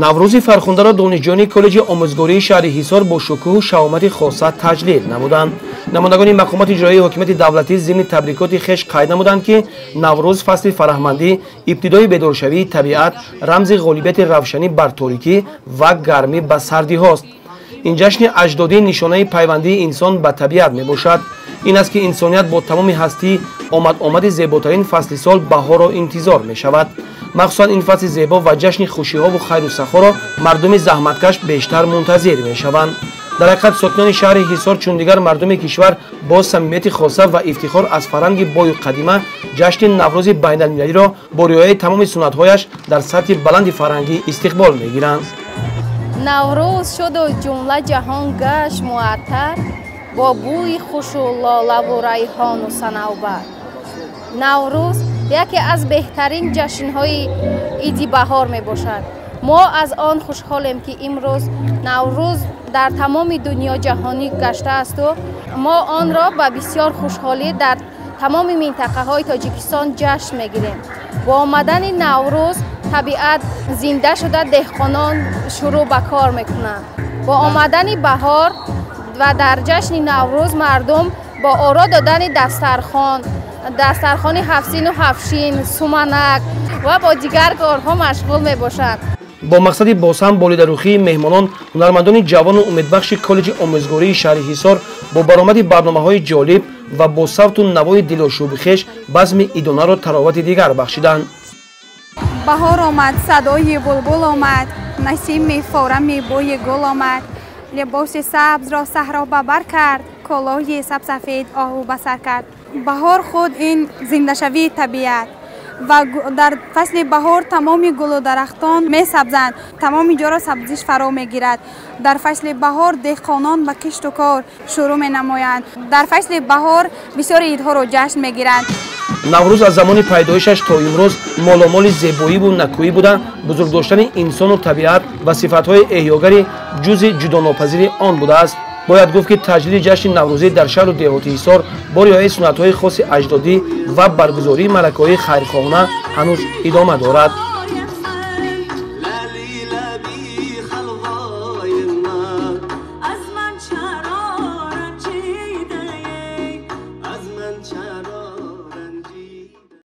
Наврӯзи фархундаро донишҷӯёни коллеҷи омӯзгории шаҳри Ҳисор бо шукӯҳу шаҳомати хоса таҷлил намуданд. Намояндагони мақомоти иҷроии ҳокимияти давлатӣ зимни табрикоти хеш қайд намуданд, ки Наврӯз фасли фараҳмандӣ, ибтидои бедоршавии табиат, рамзи ғолибияти равшанӣ бар торикӣ ва гармӣ ба сардиҳост. Ин ҷашни аҷдодӣ нишонаи пайвандии инсон ба табиат мебошад. Ин аст, ки инсоният бо тамоми ҳастӣ омад-омади зеботарин фасли сол баҳорро интизор мешавад. Махсусан ин фасли зебо ва ҷашни хушиҳову хайру сахоро мардуми заҳматкаш бештар мунтазир мешаванд. Дар ҳақиқат, сокинони шаҳри Ҳисор чун дигар мардуми кишвар бо самимияти хоса ва ифтихор аз фарҳанги бою қадима ҷашни Наврӯзи байналмилалиро бо риояи тамоми суннатҳояш дар сатҳи баланди фарҳангӣ истиқбол мегиранд. Наврӯз шуду ҷумла ҷаҳон гашт муаттар бо бӯи хушу лолаву райҳону санавбар. Наврӯз яке аз беҳтарин ҷашнҳои иди баҳор мебошад. Мо аз он хушҳолем, ки имрӯз Наврӯз дар тамоми дунё ҷаҳонӣ гаштаасту мо онро ба бисёр хушҳолӣ дар тамоми минтақаҳои Тоҷикистон ҷашн мегирем. Бо омадани Наврӯз табиат зинда шуда, деҳқонон шурӯъ ба кор мекунанд. Бо омадани баҳор ва дар ҷашни Наврӯз мардум бо оро додани дастархон, дастархони ҳафтсину ҳафтшин, суманак ва бо дигар корҳо машғул мебошанд. Бо мақсади босам болидарӯхии меҳмонон, ҳунармандони ҷавону умедбахши коллеҷи омӯзгории шаҳри Ҳисор бо баромади барномаҳои ҷолиб ва бо савту навои дилошӯби хеш базми идонаро таровати дигар бахшиданд. Баҳор омад, садои булбул омад, насими форами бӯи гул омад, либоси сабзро саҳро ба бар кард, колоҳи сабсафед оҳу ба сар кард. Баҳор худ ин зиндашавии табиат ва дар фасли баҳор тамоми гулу дарахтон месабзанд, тамоми ҷоро сабзиш фаро мегирад. Дар фасли баҳор деҳқонон ба кишту кор шурӯъ менамоянд. Дар фасли баҳор бисёри идҳоро ҷашн мегиранд. Наврӯз аз замони пайдоишаш то имрӯз моломоли зебоиву накӯӣ буда, бузург доштани инсону табиат ва сифатҳои эҳёгари ҷузъи ҷудонопазири он будааст. Бояд гуфт, ки таҷлили ҷашни наврӯзӣ дар шаҳру деҳоти Ҳисор бо риояи суннатҳои хоси аҷдодӣ ва баргузории маъракаҳои хайрхоҳона ҳанӯз идома дорад.